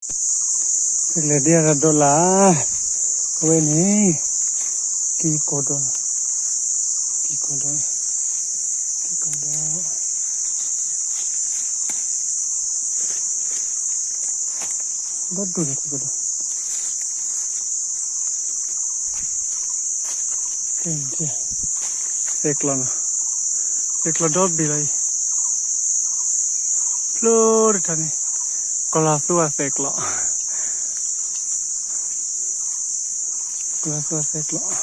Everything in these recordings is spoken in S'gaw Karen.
ပကလဲၤဒ့ၣ်အတၢ်ဒီးလၢ်, အဝဲန့ၣ် က့ၤကီၤဒီး, က့ၤကီၤဒီး, က့ၤကီၤဒီး, ဒီဒူၣ်ဒီးက့ၤကီၤဒီး သဲးကျီနီၤ, သဲးကျီဒီဘ့ၣ်လီၤအံၤ, ဖျိတထါန့ၣ်, ကီၤလၤသူအသဲးကျီ, ကီၤလၤသူအသဲးကျီ.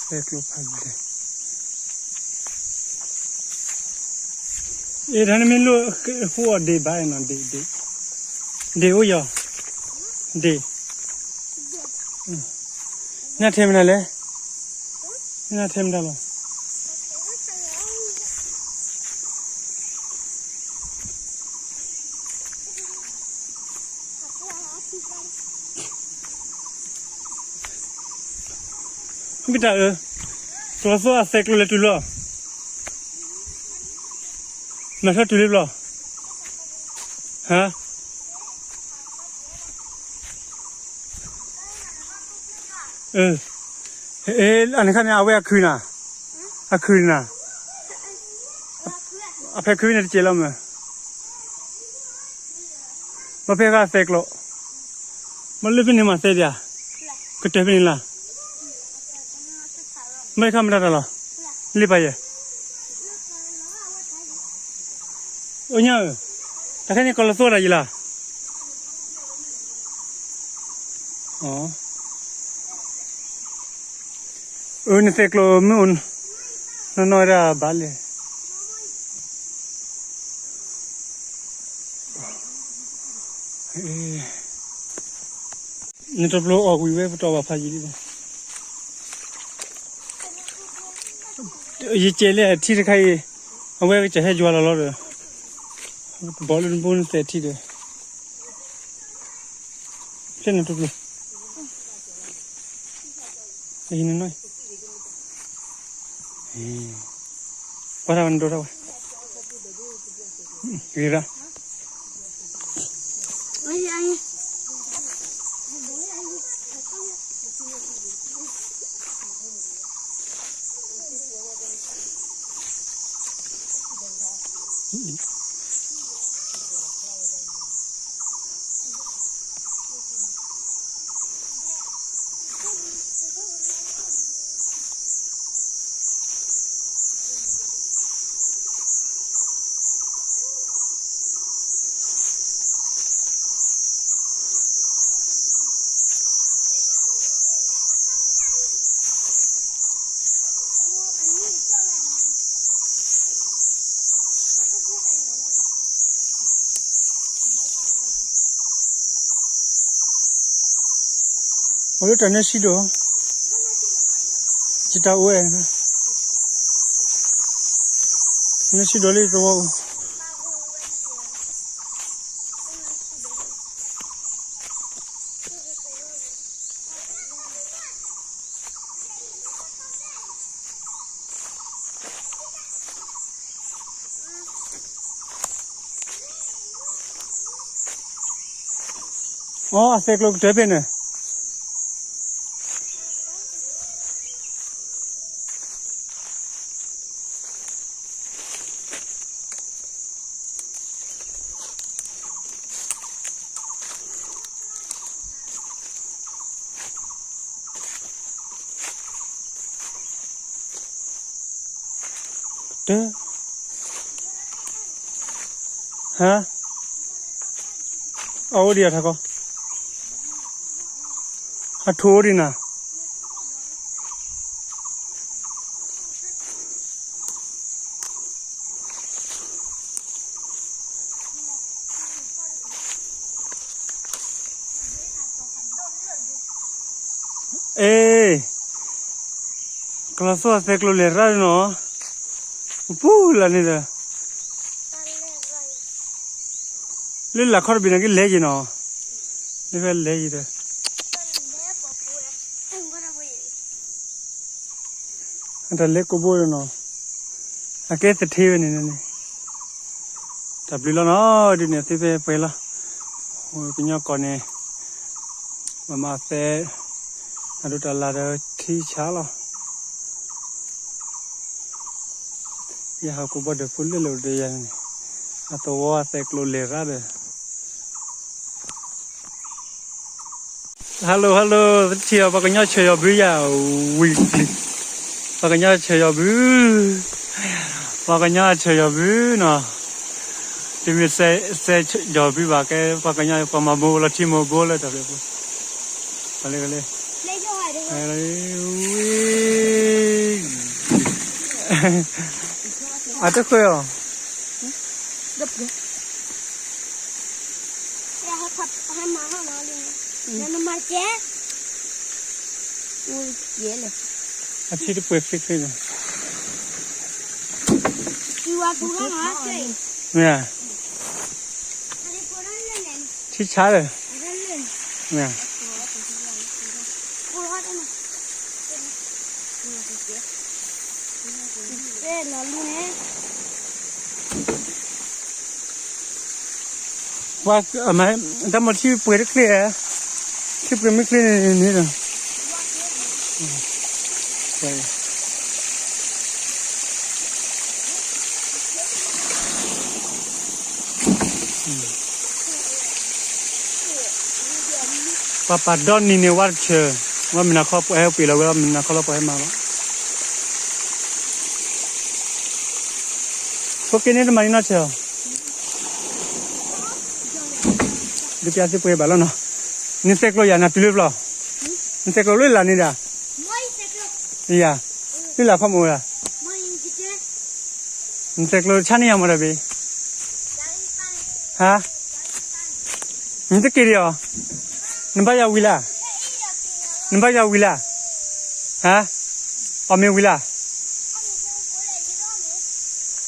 သဲးကျိဖးလဲၢ်, အ့ တၢ်နမ့ၢ်လိၣ်ဃိအီၤဒ့ၣ်ဘၣ်နီၤ, ဒ့ၣ်, ဒ့ၣ်အိၣ်ယီၤ, ဒ့ၣ်, နထဲမနုၤလဲၣ်, နထဲမနုၤလီၤ. မ့ၢ်တၢ်အၢ, ကျီသိအသဲးကျိလဲၤတုၤလီၤ, မၤထီၣ်တုၤလံဘျီ, ဟါ အန့ၣ်ခါန့ၣ် အဝဲအခုနၤ, အခုနၤ, အဖဲခုန့ၣ်တကဲလီၤမး, ဘၣ်ဖဲဃာ်သဲးကျိ, ဘၣ်လၢဖဲန့ၣ်မၤသဲဒံးဧါ, ကတၢၢ်ဖဲန့ၣ်လၢ, ဘၣ်ခါမတၤတၢ်လီၤ, လံပာ်ယဲၢ်, အိၣ်ညါဧၢ, တၢ်ခဲန့ၣ်ကီၤလီၤသိတၢ်ယံၤလီၤ. အၢ နသဲးကျိမ့ၢ်အိၣ်, နီၢ်နီၢ်ဝဲဒၣ်ဘၣ်လဲၣ်, နတပျိအီၣ်ကွံာ်ဝဲပတီၢ်ဘၣ်ဖးယံာ်လံ, ယကဲလၢအထံတခါအံၤ, အဝဲကစၢ်ဟဲယွၤလီၤလီၤဒီး, ဘီလၢနဘိနသဲးထံဒီး, ဖဲနတပျိ, နနီၢ်, ကွၢ်ထီၣ်ဝဲနဒိထီၣ်ဝဲ, ဂ့ၤရၣ် အိၣ်လၢတၢ်နၢဆံးဒိၣ်, ယတၢ်အိၣ်ဝဲ, နၢဆံးဒိၣ်လၢယသဝီအိၣ်. အိ အသဲးကျိကတၢၢ်ဖဲန့ၣ်, တၢ်, ဟါ, အအိၣ်ဒံးအထးကီ, အထူအိၣ်ဒံးနၤ အ့, ကလီၤသူၣ်အသဲကျိလဲၤရၣ်နီၤ, ပူၤလၢန့ၣ်ဒီး, လၢလၢခီၣ်တဘ့ၣ်န့ၣ်ကလဲၤယံၤနီၤ, လၢဖဲလဲၤယံၤဒီး အတၢ်လဲၤကိးဘိနီၤ, အကဲသထ့ဝဲန့ၣ်န့ၣ်, တၢ်ဘျုးလီၤနီၤ, ဒ်န့ၣ်သ့ဖဲပှဲၤလီၤ, ကညီကီၢ်န့ၣ်, မၤမၤသဲ, အဒိတၢ်လၢ်ဒီးထံဆါလီၤ, ယဟးကိးဘီဒီးဖိလၢလၢာ်ဒီးယၤန့ၣ်, အသဝီအသဲကျိလဲၤရၣ်ဒီး Hello hello, တထံၣ်အီၤပှၤကညီဆၢယီၤဘုယၤ, ဝံၤလံ, ပှၤကညီဆၢယီၤဘု, ပှၤကညီဆၢယီၤဘုနီၤ, တမ့ၢ်ဆၢယီၤဘုဘၣ် ကဲပှၤကညီပှၤမၤဘိလီၤထံမၤဘိလၢတၢ်ဖျၢၣ်ပူၤ, လၢ, အတဃၢၤအီၤ အထံတပှဲၤချ့ချ့န့ၣ်, မ့ၢ်, ထံဆါဒီး, မ့ၢ် ပှၤ, တၢ်မၤထံပှဲၤတချ့, ထံပှဲၤမ့ၢ်ချ့န့ၣ်န့ၣ်ဒီး, ပှၤပာ်ဒီနံၤန့ၣ်ဝဲတဆၢ, ဝဲမုၢ်နၤခီပှၤဟဲပှ့ၤလီၤဝဲလီၤ မုၢ်နၤခီလီၤပှၤဟဲမၤလီၤ, ဖိက့န့ၣ်တမၤန့ၢ်နီၢ်ဆၢ, ဒုးပျးသ့ပှဲၤဘၣ်လီၤနီၤ, နသဲကျိယၤနၤတုၤလၢဖျီ, နသဲကျိလၢလၢ်န့ၣ်ဒၣ်, ယၤ, လၢလၢ်ခီမအိၣ်ဒၣ် နသဲကျိဆါန့ၢ်ယၤမ့ၢ်တၢ်ဘ့ၣ်, ဟါ, နတက့ၤဒံးအီၤ, နဘၣ်ယၤဝံၤလၢ်, နဘၣ်ယၤဝံၤလၢ်, ဟါ, အီၣ်မ့ၤဝံၤလၢ်,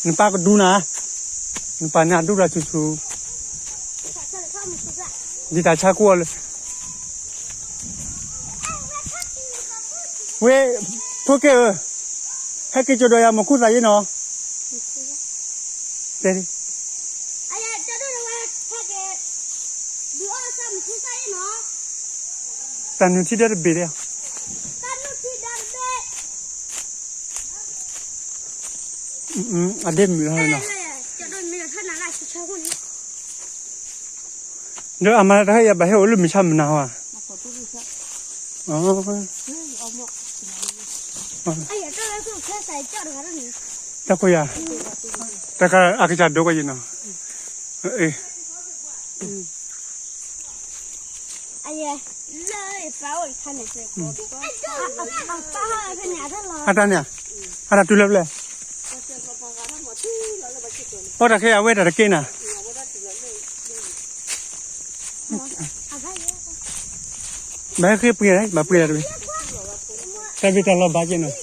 နပၢ်ကဒူနၤ, နပၢ်န့ၣ်အဒူတၢ်ဆူၣ်ဆူၣ်, ဒ်တၢ်ဆါကိၢ်အီၤလၢ ဝဲ, ဖိက့ဧၢ, ဟဲက့ၤကၠီၤဒီးယၤမူခိၣ်သးယ့နီၤ, တဲ, တၢ်နုၢ်ထံဒၢတဘ့ၣ်ဒဲ, အဒ့မုၢ်လီၤနီၤ ဒီးအမၤတၢ်ဟဲယၤဘၣ်ဟဲအိၣ်လၢမုၢ်ဆါမုၢ်နၤဟါ, တၢ်ခိၣ်ယၤ, တၢ်ခါအကစၢ်ဒိကွၢ်ယနီၤ, အတၢ်န့ၣ်, အတၢ်တုၤလၢပျဲၢ်, အိၣ်တၢ်ခဲအံၤအဝဲတၢ်တက့ၢ်နၤ ဘၣ်ဃ့ပှ့ၤ, ဘၣ်ပှ့ၤလၢၤတမံၤ, တၢ်ဘ့ၣ်တၢ်လီၤဘၣ်က့နီၤ,